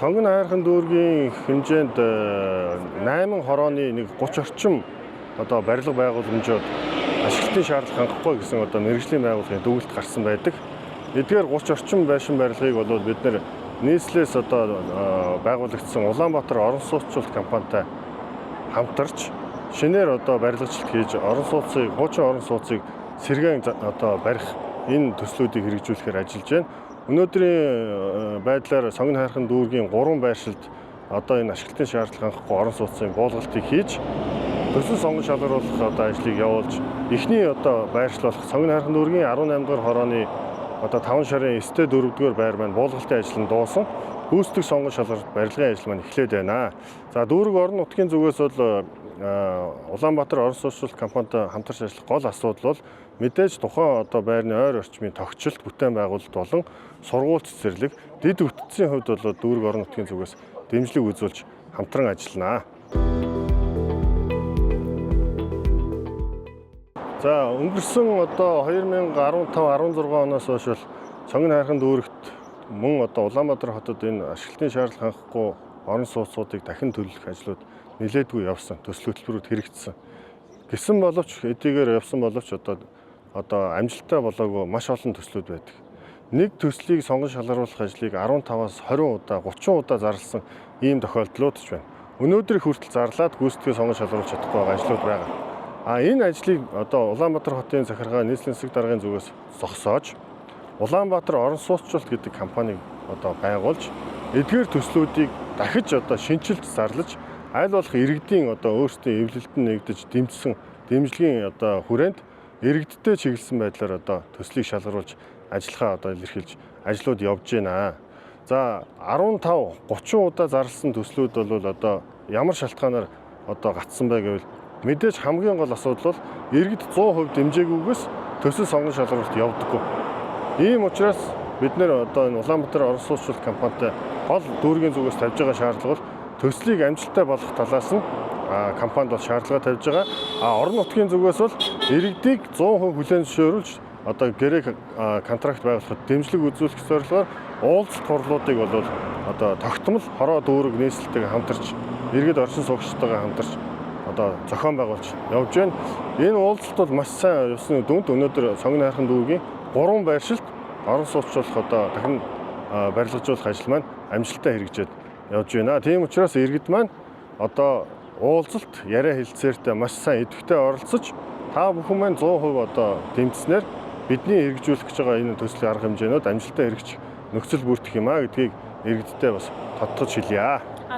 Сонгон хайрхан дүүргийн хэмжээнд 8 хорооны нэг 30 орчим одоо барилга байгууламжууд ашиглалтын шаардлага хангахгүй гэсэн одоо мэргэжлийн байгууллагын дүгнэлт гарсан байдаг. Эдгээр 30 орчим байшин барилгыг бол бид нэр нийслэлээс одоо байгуулагдсан Улаанбаатар орон сууцчлалт компанитай хамтарч шинээр одоо барилгачлалт хийж орон сууцыг, хуучин орон сууцыг сэргээн одоо барих энэ төслүүдийг хэрэгжүүлэхээр ажиллаж байна. Өнөөдрийн байдлаар Сонгон хайрхан дүүргийн 3 байршилд одоо энэ ашиглалтын шаардлага хангахгүй орон сууцын буулгалтыг хийж төсөл сонгон шалгаруулах одоо ажлыг явуулж эхний одоо байршил болох Сонгон хайрхан дүүргийн 18 дугаар хорооны одоо 5 шарын 9-д 4 дугаар байр маань буулгалтын ажил нь дуусан. Гүйцэтгэх сонгон шалгаралт барилгын ажил маань эхлээд байна. За, дүүрэг орон нутгийн зүгээс бол Улаанбаатар орон сууцчлалт компанитай хамтарч ажиллах гол асуудал бол мэдээж тухайн одоо байрны ойр орчмын тогтчлолт, бүтээн байгуулалт болон сургууль цэцэрлэг дэд бүтцийн хувьд бол дүүрэг орон нутгийн зүгээс дэмжлэг үзүүлж хамтран ажиллана. За, өнгөрсөн одоо 2015 16 оноос хойш бол Сонгон хайрхан дүүрэгт мөн одоо Улаанбаатар хотод энэ ашиглалтын шаардлага хангахгүй орон сууцуудыг дахин төлөх ажлууд нэлээдгүй явсан, төсөл хөтөлбөрүүд хэрэгжсэн. Гэсэн боловч эдийгээр явсан боловч одоо амжилттай болоогүй маш олон төслүүд байдаг. Нэг төслийг сонгон шалгаруулах ажлыг 15-аас 20 удаа, 30 удаа зарласан ийм тохиолдлууд ч байна. Өнөөдөр хүртэл зарлаад гүйцэтгэх сонгон шалгаруулж чадахгүй байгаа ажлууд байгаа. А энэ ажлыг одоо Улаанбаатар хотын захиргаа нийслэлийн засаг даргын зүгээс зогсоож Улаанбаатар орон сууцчлалт гэдэг компаниг одоо байгуулж эдгээр төслүүдийг дахиж одоо шинчилж зарлаж аль болох иргэдийн одоо өөрсдийн эвлэлтэнд нэгдэж дэмжсэн дэмжлэгийн одоо хүрээнд иргэдтэй чиглэсэн байдлаар одоо төслийг шалгаруулж ажиллахаа одоо илэрхийлж ажлууд явж байна. За, 15 30 удаа зарласан төслүүд бол одоо ямар шалтгаанаар одоо гацсан бэ гэвэл мэдээж хамгийн гол асуудал бол иргэд 100% дэмжээгүйгээс төсөл сонгон шалгаруулалт явдаггүй. Ийм учраас бид нэр одоо энэ Улаанбаатар орон сууцчлалт компанитай гол дүүргийн зүгээс тавьж байгаа шаардлага бол төслийг амжилттай болгох талаас нь компанид бол шаардлага тавьж байгаа. А орон нутгийн зүгээс бол иргэдийг 100% хүлээн зөвшөөрүүлж одоо гэрээ контракт байгуулахад дэмжлэг үзүүлэх зорилгоор уулзалт хурлуудыг бол одоо тогтмол хороо дүүрэг нийслэлтэйгээ хамтарч иргэд оршин суугчдтайгаа хамтарч одоо зохион байгуулж явж байна. Энэ уулзалт бол маш сайн явсны дүнд өнөөдөр Сонгон хайрхан дүүргийн 3 байршилд орон сууцчлах одоо дахин барилгажуулах ажил маань амжилттай хэрэгжээд явж байна. Тийм учраас иргэд маань одоо уулзалт яриа хэлцээртэй маш сайн идэвхтэй оролцож та бүхэн маань 100% одоо дэмжснээр бидний хэрэгжүүлэх гэж байгаа энэ төслийн арга хэмжээнүүд амжилттай хэрэгжих нөхцөл бүрдэх юм а гэдгийг иргэдтэй бас тодтогч хэлье.